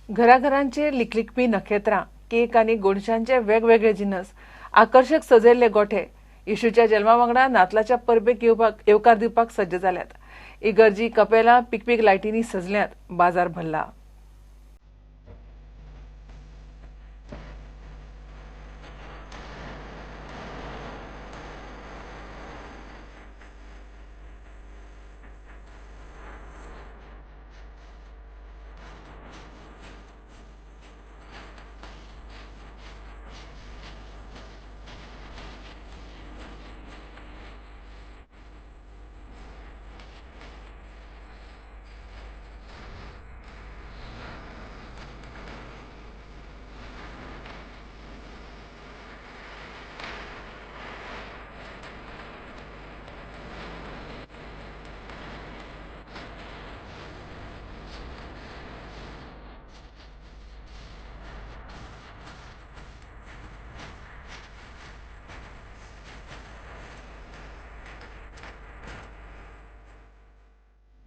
घराघरांचेर लिकलिकपी नखेत्रां, केक आनी गोडशांचे वेगवेगळे जिनस, आकर्शक सजयल्ले गोठे येशूच्या जल्मा वांगडा नातलाच्या परबेक येवकार दिवपाक सज्ज जाल्यात. इगर्जी, कपेलां पिकपीक लायटींनी सजल्यांत, बाजार भरला.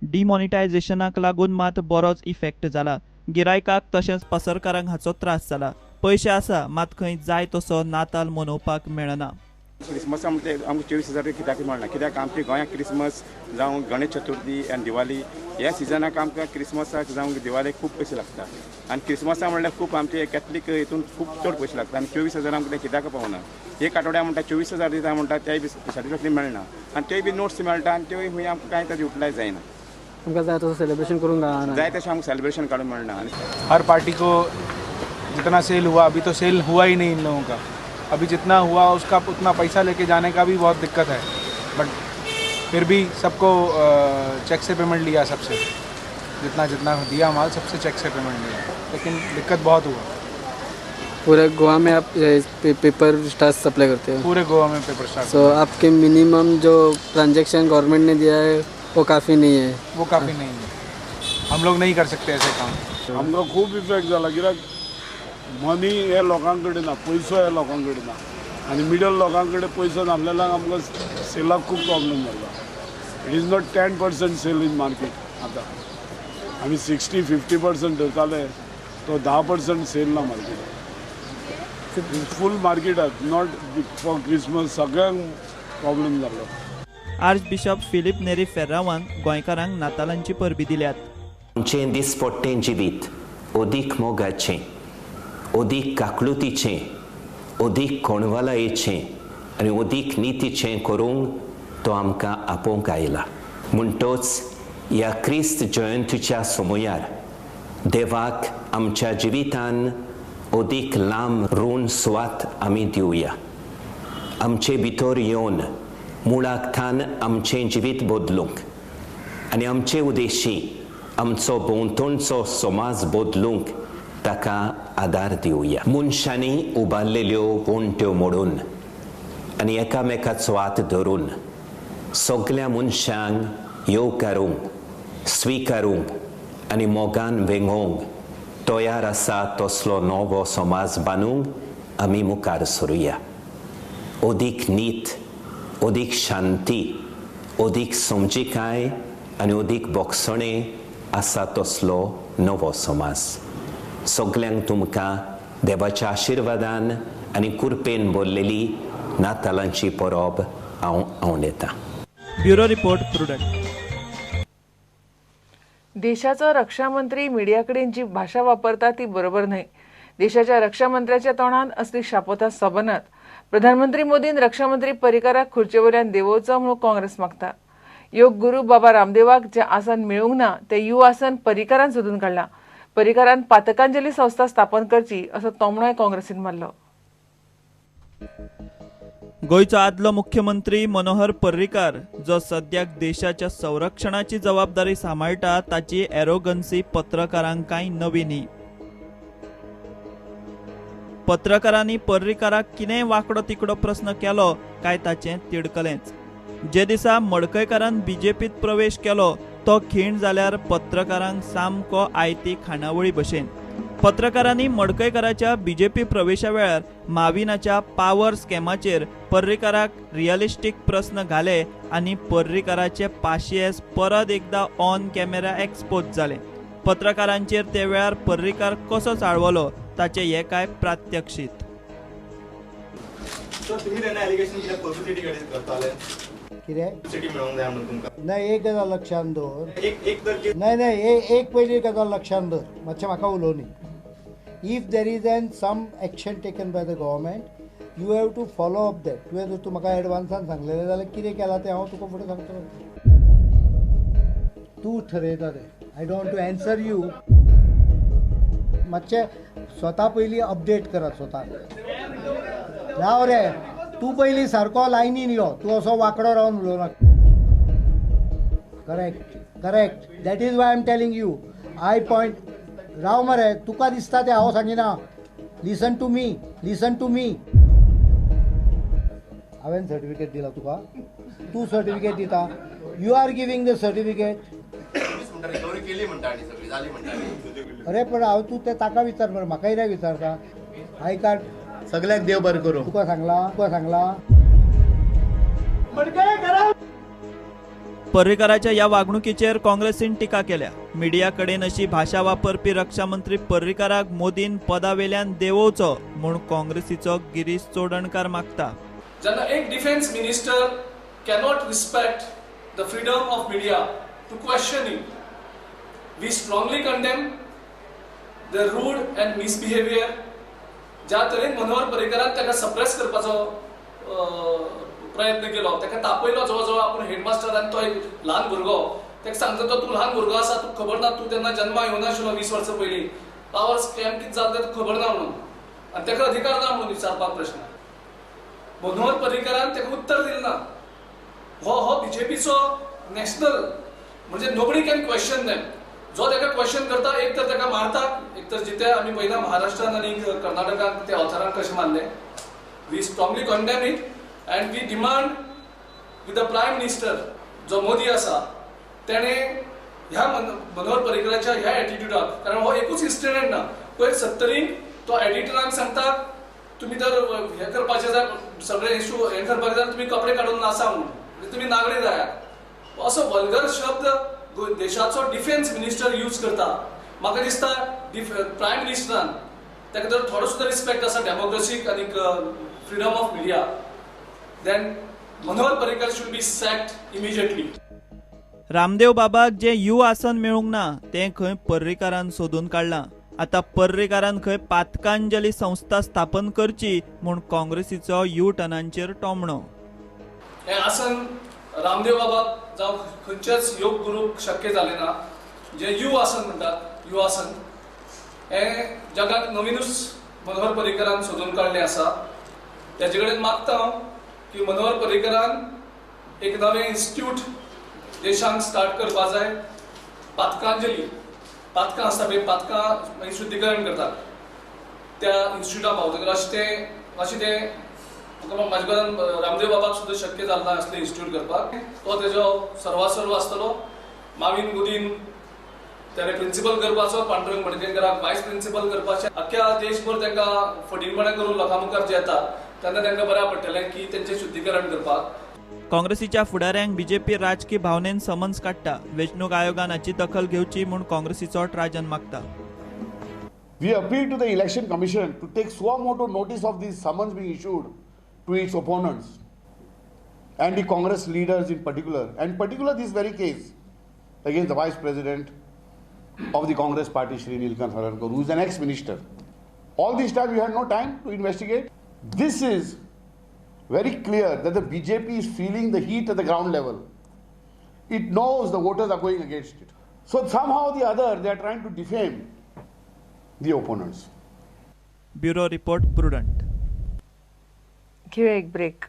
डिमॉनिटायझेशनाक लागून मात बरोच इफेक्ट जाला. गिरायकाक तशेंच पसरकारांक हाचो त्रास जाला. पयशे आसा मात खंय जाय तसो नाताल मनोवपाक मेळना. क्रिसमसा म्हणजे आमकां 24,000 कित्याक मेळना, कित्याक आमच्या गोंयांत क्रिसमस जावं गणेश चतुर्थी आनी दिवाळी ह्या सिजनाक आमकां क्रिसमसाक जावं दिवाळेक खूब पयशे लागता. आनी क्रिसमसा म्हणल्यार खूब आमचे कॅथलीक हितून खूब चड पयशे लागता आनी 24,000 आमकां कित्याक पावना. एक आठवड्या म्हणटा 24,000 दिता म्हणटा, तेय बी सॅटिस्फॅक्शन मेळना आनी तेय बी नोट्स मेळटा आनी त्योय खंय आमकां कांय ताजें युटिलायज जायना. आमकां जाय तसो सेलिब्रेशन करूंक मेळना, जाय तशें आमकां सेलिब्रेशन काडूंक मेळना. हर पार्टी को जितना सेल हुआ, अभी तो सेल हुआ ही नहीं इन लोगों का, अभी जितना हुआ उसका उतना पैसा लेके जाने का भी बहुत दिक्कत है, बट फिर भी सबको चेक से पेमेंट लिया, सबसे जितना जितना दिया माल सबसे चेक से पेमेंट लिया, लेकिन दिक्कत बहुत हुआ. पूरे गोवा में आप पेपर स्टार्च सप्लाई करते हो? पूरे गोवा में पेपर स्टार्च. सो आपके मिनिमम जो ट्रांजेक्शन गवर्नमेंट ने दिया है वो काफ़ी नहीं है. वो काफ़ी नहीं है, हम लोग नहीं कर सकते ऐसे काम. आमकां खूब इफेक्ट जाला, कित्याक मनी हे लोकां कडेन ना, पयसो हे लोकां कडेन ना आनी मिडल लोकां कडेन पयसो नासलेल्यान आमकां सेलाक खूब प्रॉब्लम जाला. It is not 10% sale in market. आतां आमी 60-50% धरताले, तो 10% सेल ना मार्केटाक. फूल मार्केटाक, not for Christmas, सगळ्यांक प्रॉब्लम जालो. आर्च बिशप फिलीप नेरी फेर्रावान गोंयकारांक नातालांची परबी दिल्यात. आमचें दिसपट्टें जिवीत अदीक मोगाचें, अदीक काकळुतीचें, अदीक कोणवालायेचें आनी अदीक नितीचें करूंक तो आमकां आपोवंक आयला. म्हणटोच ह्या क्रिस्त जयंतीच्या समयार देवाक आमच्या जिवितान अदीक लांब ऋण सुवात आमी दिवया. आमचे भितर येवन मुळाक थान आमचें जिवीत बदलूंक आनी आमचे उद्देशी आमचो भोंवतणचो समाज बदलूंक ताका आदार दिवया. मनशांनी उबारलेल्यो वणट्यो मोडून आनी एकामेकाचो हात धरून सगल्या मनशांक येवकारूंक, स्विकारूंक आनी मोगान वेंगोवंक तयार आसा तसलो नवो समाज बांदूंक आमी मुखार सरुया. अदीक नीत, अदीक शांती, अदीक समजिकाय आनी अदीक बोगसणें आसा तसलो नवो समाज. सगल्यांक तुमकां देवाच्या आशिर्वादान आनी कृपेन भरलेली नातालांची परब हांव आंवडेतां. Bureau report, Prudent. देशाचो रक्षा मंत्री मिडिया कडेन जी भाशा वापरता ती बरोबर न्हय. देशाच्या रक्षा मंत्र्याच्या तोंडान असली शापोतां सोबनात. प्रधानमंत्री मोदीन रक्षा मंत्री पर्रीकाराक खुर्चे वयल्यान देंवोवचो म्हणून काँग्रेस मागता. योग गुरू बाबा रामदेवाक जें आसन मेळूंक ना तें you आसन पर्रीकारान सोदून काडलां. पर्रीकारान पातकांजली संस्था स्थापन करची असो तोमणोय काँग्रेसीन मारलो. गोंयचो आदलो मुख्यमंत्री मनोहर पर्रीकार जो सद्याक देशाच्या संरक्षणाची जबाबदारी सांबाळटा ताची एरोगन्सी पत्रकारांक कांय नवी न्ही. पत्रकारांनी पर्रीकाराक कितेंय वांकडो तिकडो प्रस्न केलो काय ताचें तिडकलेंच. जे दिसा मडकयकारान बीजेपीत प्रवेश केलो तो खीण जाल्यार पत्रकारांक सामको आयती खाणावळी भशेन. पत्रकारांनी मडकयकाराच्या बीजेपी प्रवेशा वेळार माविनाच्या पावर स्कॅमाचेर पर्रीकाराक रियलिस्टीक प्रस्न घाले आनी पर्रीकाराचे पाशियेस परत एकदा ऑन कॅमेरा एक्सपोज जाले. पत्रकारांचेर ते वेळार पर्रीकार कसो चाळवलो ताचें हें काय प्रात्यक्षीत. कितें ना, एक गजाल लक्षांत दवर. नाही नाही, एक पयली गजाल लक्षांत दवर, मातशें म्हाका उलोवनी. If there is an some action taken by the government, you have to follow up that. तुवें जर तूं म्हाका एडवान्सान सांगलेलें जाल्यार कितें केलां तें हांव तुका फुडें सांगतलो. तूं ठरयता तें. I don't want to answer you. मातशें स्वता पयलीं अपडेट करात स्वता. राव रे, तूं पयलीं सारको लायनीन यो, तूं असो वांकडो रावन उलोवं नाका. Correct correct, that is why I am telling you. I point राव मरे, तुका दिसता तें हांव सांगिना. Listen to me, listen to me. हांवें सर्टिफिकेट दिला तुका, तूं सर्टिफिकेट दिता. You are giving the certificate. अरे पण हांव तूं तें ताका विचार मरे, म्हाका कित्याक विचारता? I card सगळ्याक देव बरें करूं. तुका सांगलां, तुका सांगलां. पर्रीकाराच्या ह्या वागणुकीचेर काँग्रेसीन टिका केल्या. मिडिया कडेन अशी भाशा वापरपी रक्षा मंत्री पर्रीकाराक मोदीन पदावेल्यान देंवोवचो म्हूण काँग्रेसीचो गिरीश चोडणकार मागता. जेन्ना एक defence minister cannot respect the freedom of media to question him, we strongly condemn the rude and misbehaviour. ज्या तरेन मनोहर पर्रीकारान ताका सप्रेस करपाचो प्रयत्न केलो, ताका तापयलो जवळ जवळ आपूण हेडमास्टर आनी तो एक ल्हान भुरगो, ताका सांगता तो तूं ल्हान भुरगो आसा, तुका खबर ना, तूं तेन्ना जन्मा येवनाशिल्लो 20 वर्सां पयलीं, पावर स्कॅम कितें जाता तें तुका खबर ना म्हणून, आनी ताका अधिकार ना म्हणून विचारपाक प्रश्न. मनोहर पर्रीकारान ताका उत्तर दिलें ना. हो हो बीजेपीचो नॅशनल, म्हणजे नोबडी can question them. जो ताका क्वेश्चन करता एक तर ताका मारता, एक तर जिते आमी पळयता महाराष्ट्रान आनी कर्नाटकान ते ऑथरांक कशें मारले. We strongly condemn it and we demand with the prime minister जो मोदी आसा तेणें ह्या मनोहर पर्रीकराच्या ह्या एटिट्युडाक, कारण हो एकूच इन्सिडंट ना, पयर 70 तो एडिटरांक सांगता तुमी जर हें करपाचें जाय, सगळे इशू हें करपाक जाय, तुमी कपडे काडून नासा म्हणून, म्हणजे तुमी नागडे जायात. असो वल्गर शब्द देशाचो डिफेन्स मिनिस्टर यूज करता. म्हाका दिसता प्रायम मिनिस्टरान ताका जर थोडो सुद्दां रिस्पेक्ट आसा डेमोक्रेसीक आनी freedom of media, then Manohar Parrikar should be sacked immediately. Ramdev बाबाक जें you आसन मेळूंक ना तें खंय पर्रीकारान सोदून काडलां. आतां पर्रीकारान खंय पातकांजली संस्था स्थापन करची म्हूण काँग्रेसीचो you टर्नांचेर टोमणो. हें आसन रामदेव बाबाक जावं खंयच्याच योग गुरूक शक्य जालें ना. जें you आसन म्हणटात, you आसन हें जगाक नवीनूच मनोहर पर्रीकरान सोदून काडलें आसा. ताजे कडेन मागता हांव की मनोहर पर्रीकरान एक नवें इन्स्टिट्यूट देशांत स्टार्ट करपा जाय. पातकांजली, पातकां आसता पळय, पातकां मागीर शुद्धीकरण करतात त्या इन्स्टिट्यूटा पावतकच, अशें तें म्हाजे कडेन रामदेव बाबाक सुद्दां शक्य जालें ना असलें इन्स्टिट्यूट करपाक. तो तेजो सर्वासर्व आसतलो. माविन गुदीन त्याने प्रिंसिपल करपाचो, पांडुरंग मडकयकराक वायस प्रिंसिपल करपाचें. अख्ख्या देशभर तांकां फटींगपणां करून लोकां मुखार जे येता तेन्ना तांकां बऱ्याक पडटलें की तेंचें शुद्धीकरण करपाक. काँग्रेसीच्या फुडाऱ्यांक बीजेपी राजकी भावनेन समन्स काडटा. वेंचणूक आयोगान हाची दखल घेवची म्हूण काँग्रेसीचो ट्राजन मागता. We appeal to the Election Commission to take suo motu notice of these summons being issued to its opponents and the Congress leaders in particular, and particular this very case against the Vice President of the Congress Party, Shri Nilkanth Halarnkar, who is an ex-minister. All this time you had no time to investigate. This is very clear that the BJP is feeling the heat at the ground level. It knows the voters are going against it. So somehow or the other, they are trying to defame the opponents. Bureau Report, Prudent. घेऊया एक break.